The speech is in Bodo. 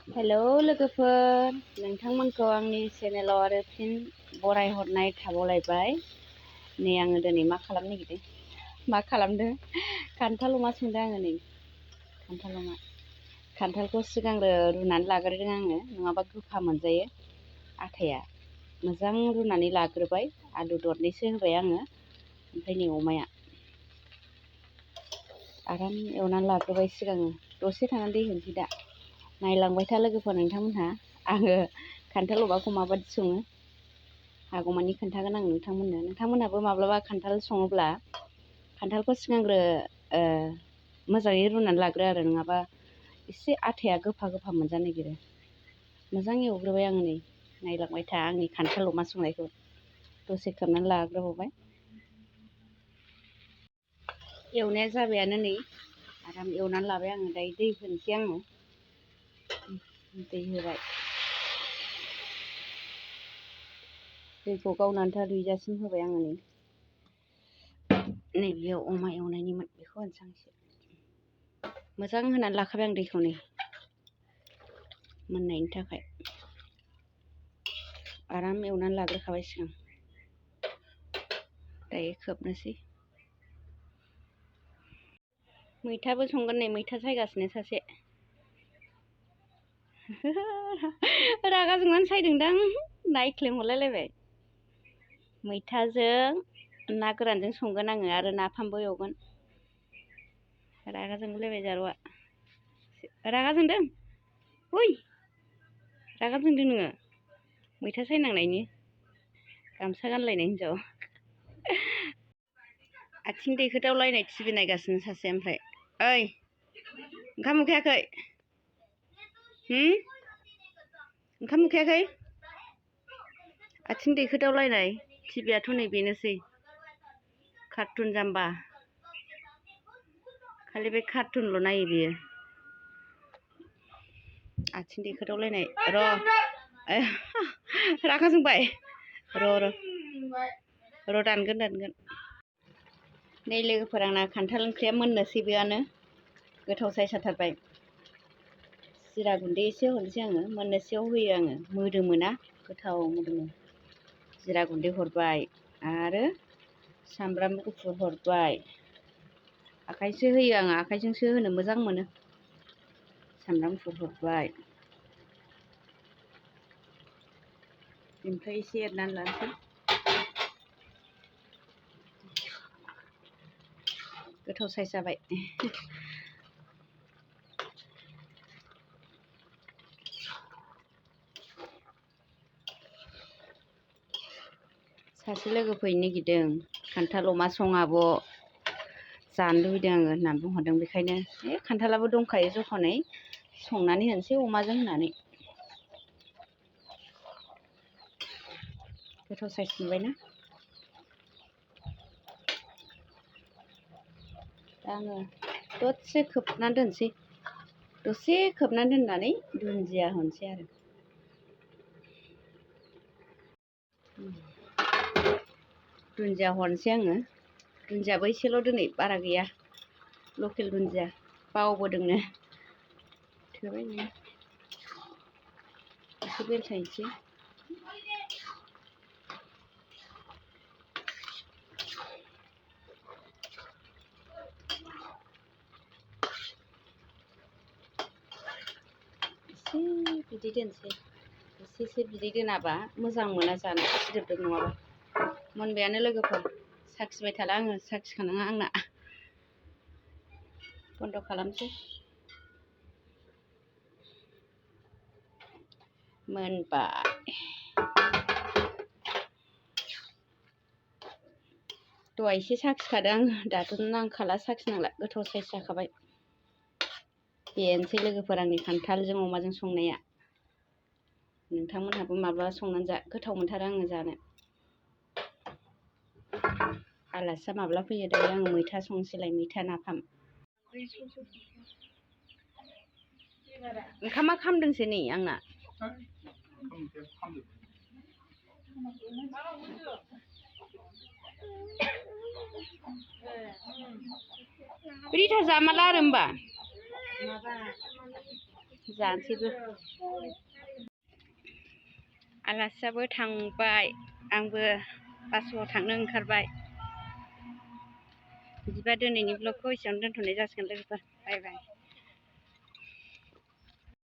हेलौ लोगोफोर, नोंथांमोनखौ आंनि चेनेलाव आरो फिन बरायहरनाय थाबावलायबाय। नै आङो दिनै मा खालामनो नागिरदों, मा खालामदों? खान्थाल अमा संदों आङो नै। खान्थाल अमा। खान्थालखौ सिगांग्रो रुनानै लाग्रोदों आङो, नङाबा गोफा मोनजायो आथाया। मोजां रुनानै लाग्रोबाय, आलु दरनैसो होबाय आङो। ओमफ्राय नै अमाया आराम एवनानै लाग्रोबाय सिगाङो। दसे थानानै दै होनोसै दा। नायलांबाय था लोगोफोर नोंथांमोनहा आङो खान्थाल अमाखौ माबायदि सङो। हागौमानि खोन्थागोन आं नोंथांमोननो। नोंथांमोनहाबो माब्लाबा खान्थाल सङोब्ला खान्थालखौ सिगांग्रो मोजाङै रुनानै लाग्रो आरो, नङाबा एसे आथाया गोफा गोफा मोनजानो नागिरो। मोजां एवग्रोबाय आङो नै, नायलांबाय था आंनि खान्थाल अमा संनायखौ। दसे खोबनानै लाग्रोबावबाय। एवनाया जाबायानो नै, आराम एवनानै लाबाय आङो। दायो दै होनोसै आङो। दै होबाय। दैखौ गावनो आन्था रुइजासिम होबाय आङो नै। नै बेयाव अमा एवनायनिमोन, बेखौ होनोसै आं एसे। मोजां होनानै लाखाबाय आं दैखौ नै, मोननायनि थाखाय। आराम एवनानै लाग्रोखाबाय सिगां। दायो खोबनोसै। मैथाबो संगोन नै, मैथा सायगासिनो सासे। रागा जोंनानै सायदोंदां, नायख्लें हरलायलायबाय। मैथाजों ना गोरानजों संगोन आङो, आरो नाफामबो एवगोन। रागा जोंलायबाय जारौआ। रागा जोंदों? उइ, रागा जोंदों नोङो? मैथा सायनांनायनि? गामसा गानलायनाय हिनजाव। आथिं दैखोदावलायनाय टिभि नायगासिनो सासे। ओमफ्राय ओइ, ओंखाम उखैयाखै? ओंखाम उखैयाखै? आथिं दैखोदावलायनाय। टिभियाथ' नै बेनोसै, कार्टुन जाम्बा। खालि बे कार्टुनल' नायो बियो। आथिं दैखोदावलायनाय। रागा जोंबाय। र' दानगोन। नै लोगोफोर, आंना खान्थाल ओंख्रिया मोननोसैबोआनो। गोथाव सायस जाथारबाय। जिरा गुन्दै एसे हरनोसै आङो, मोननोसैयाव होयो आङो, मोदोमोना गोथाव मोदोमो। जिरा गुन्दै हरबाय, आरो सामब्राम गुफुर हरबाय। आखाइजोंसो होयो आङो, आखाइजोंसो होनो मोजां मोनो। सामब्राम गुफुर हरबाय। ओमफ्राय एसे एरनानै लानोसै। गोथाव साइस जाबाय। सासे लोगो फैनो नागिरदों, खान्थाल अमा सं आब', जानो लुबैदों आङो होननानै बुंहरदों। बेखायनो खान्थालाबो दंखायो जखनै, संनानै होनोसै अमाजों होननानै। गोथाव साइस नुबायना? दा आङो दसे खोबनानै दोनसै। दसे खोबनानै दोननानै दुन्दिया होनोसै आरो। दुन्दिया हरनोसै आङो। दुन्दियाबो एसेल' दिनै, बारा गैया। लकेल दुन्दिया बावबोदोंनो। थोबाय बेनो। एसे बेलथायनोसै। एसे बिदै दोनसै। एसे बिदै दोनाबा मोजां मोना जानो, सिदोबदोब नङाबा। मोनबायानो लोगोफोर, साखिबाय थाला आङो, साखिखानाङा आंना। बन्द' खालामसै। मोनबाय। दहाय एसे साखिखादों आङो, दाथ' नांखाला, साखिनांला, गोथाव साइस जाखाबाय। बेनोसै लोगोफोर आंनि खान्थालजों अमाजों संनाया। नोंथांमोनहाबो माब्लाबा संनानै जा, गोथाव मोनथारो आङो जानो। आलासिया माब्ला फैयो? दायो आङो मैथा संनोसैलाय, मैथा नाफाम। ओंखामा खामदोंसो नै आंना। रिथा जामाला आरो होमबा? जानोसैबो आलासियाबो थांबाय आंबो बासुगाव थांनो ओंखारबाय बिदिबा दिनैनि ब्लगखौ एसेयावनो दोनथ'नाय जासिगोन लोगोफोर बाय बाय